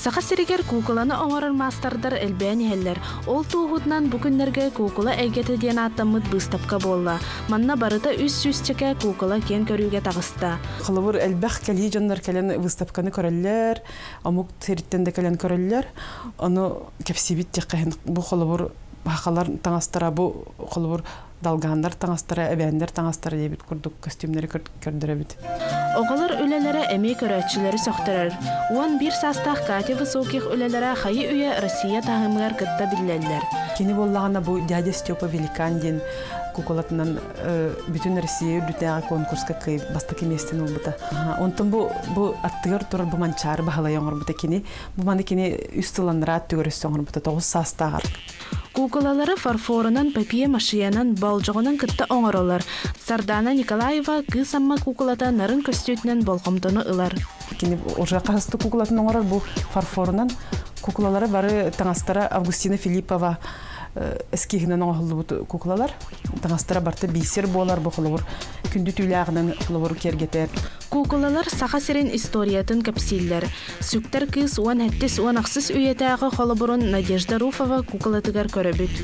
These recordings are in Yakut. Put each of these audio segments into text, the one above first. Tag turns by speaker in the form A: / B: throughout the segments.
A: Саха сиригэр куукуланы оҥорор маастардар элбээн иһэллэр. Ол туоһутунан бу күннэргэ Куукула эйгэтэ диэн ааттаммыт быыстапка буолла. Манна барыта үс сүүсчэкэ куукула киэн көрүүгэ таҕыста.
B: Холобур, элбэх кэлии дьоннор кэлэн выставканы көрөллөр, омук сириттэн да кэлэн көрөллөр. Ону кэпсиибит диэххэ бу холобур сахалар таҥастара бу холобур долганнар таҥастара, эбээннэр таҥастара диэбит курдук костюмнары көрдөрөбүт.
A: Оҕолор үлэлэрэ эмиэ көрөөччүлэри сөхтөрөр. 11 саастаах Катя Высоких үлэлэрэ хайы-үйэ Россия таһымыгар кытта биллэллэр.
B: Кини буоллаҕына бу дядя Степа Великан диэн куколатынан бүтүн Россия үрдүтээҕи конкурска бастакы миэстэни ылбыта. Онтон бу бу аттыгар турар бу Манчаары Баһылай оҥорбута кини. Бу маны кини үс сыл анараа өттүгэр өссө оҥорбута 9 саастааҕар.
A: Куукулалары фарфорунан, папье-машиянан, болдьоҕунан кытта оҥороллор. Сардаана Николаева Кыыс Амма куукулата нарын көстүүтүнэн болҕомтону ылар.
B: Кини уже хаһысты куукулатын оҥорор бу фарфорунан. Куукулалары бары таҥастара Августина Филиппова эскиһинэн оҥоһуллубут куукулалар. Таҥастара барыта бисер буолар бу холобур күндү түүлээҕинэн холобур киэргэтэр.
A: Куукулалар Саха сирин историятын кэпсииллэр. Сүктэр кыыс 17-18 үйэтээҕи холобурун Надежда Руфова куукулатыгар көрөбүт.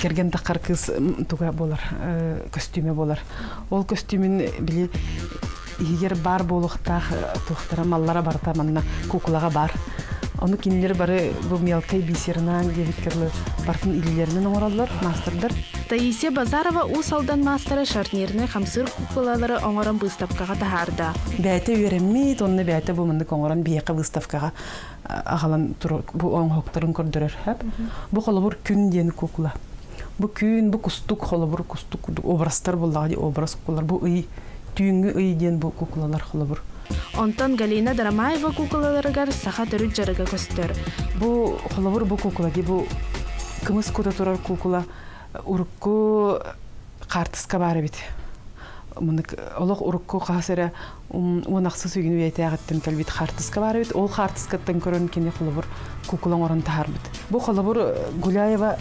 B: Кэргэн таххар кыыс туга буолар, көстүүмэ буолар. Ол көстүүмүн били иһигэр баар буолуохтаах туохтара маллара барыта манна куукулаҕа баар. Ону кинилэр бары бу мелкай бисерынан диэбит бартын илиилэринэн оҥороллор маастардар.
A: Таисия Базарова Уус Алдан маастара шарнирнай хамсыыр куукулалары оҥорон быыстапкаҕа таһаарда.
B: Бэйэтэ үөрэммит, онно бэйэтэ бу маннык оҥорон биһиэхэ выставкаҕа аҕалан бу оҥоһуктарын көрдөрөр. Бу холобур күн диэн куукула. Бу күн, бу кустук, холобур кустук образтар буоллаҕа дии, образ куукулар. Бу ый, түүҥҥү ый диэн бу куукулалар холобур.
A: Онтон Галина Дарамаева куукулаларыгар саха төрүт дьарыга көстөр.
B: Бу холобур бу куукула дии, бу кымыс кута турар куукула урукку хаартыска баар эбит. Мынык олох урукку хас эрэ 16 үйүн үйэтээҕиттэн кэлбит хаартыска баар эбит. Ол хаартыскаттан көрөн кини холобур куукула оҥорон таһаарбыт. Бу холобур Гуляева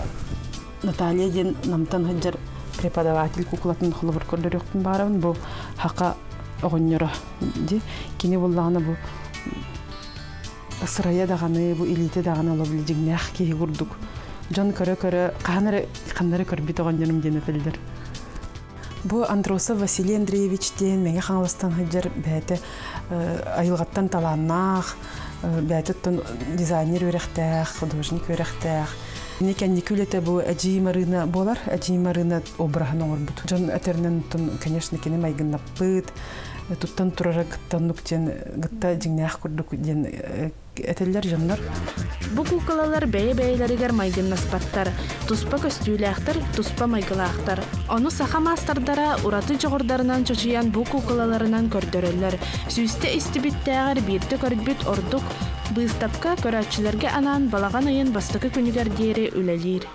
B: Наталья диэн Намтан сылдьар преподаватель куукулатын холобур көрдөрүөхпүн баарабын. Бу хака оҕонньоро ди. Кини буллаҕына бу сырайа даҕаны, бу илиитэ даҕаны олобул дьиҥнээх киһи курдук. Дьон көрө-көрө хаһан эрэ ханна эрэ көрбүт оҕонньорум диэн этэллэр. Бу Андросов Василий Андреевич диэн Мэҥэ Хаҥаластан сылдьар бэйэтэ айылҕаттан талааннаах, бэйэтэ оттон дизайнер үөрэхтээх, художник үөрэхтээх. Кини кэнники үлэтэ бу Эдьиий Марыына буолар. Эдьиий Марыына обраһын оҥорбут. Дьон этэринэн, конечно, кини майгыннаппыт, туттан турара кыттаннук диэн гытта дьиҥнээх курдук диэн этэллэр дьоннор.
A: Бу куукулалар бэйэ-бэйэлэригэр майгыннаспаттар, туспа көстүүлээхтэр, туспа майгылаахтар. Ону саха маастардара ураты дьоҕурдарынан чочуйан бу куукулаларынан көрдөрөллөр. Сүүстэ истибиттээҕэр биирдэ көрбүт ордук. Быыстапка көрөөччүлэргэ анаан балаҕан ыйын бастакы күнүгэр диэри үлэлиир.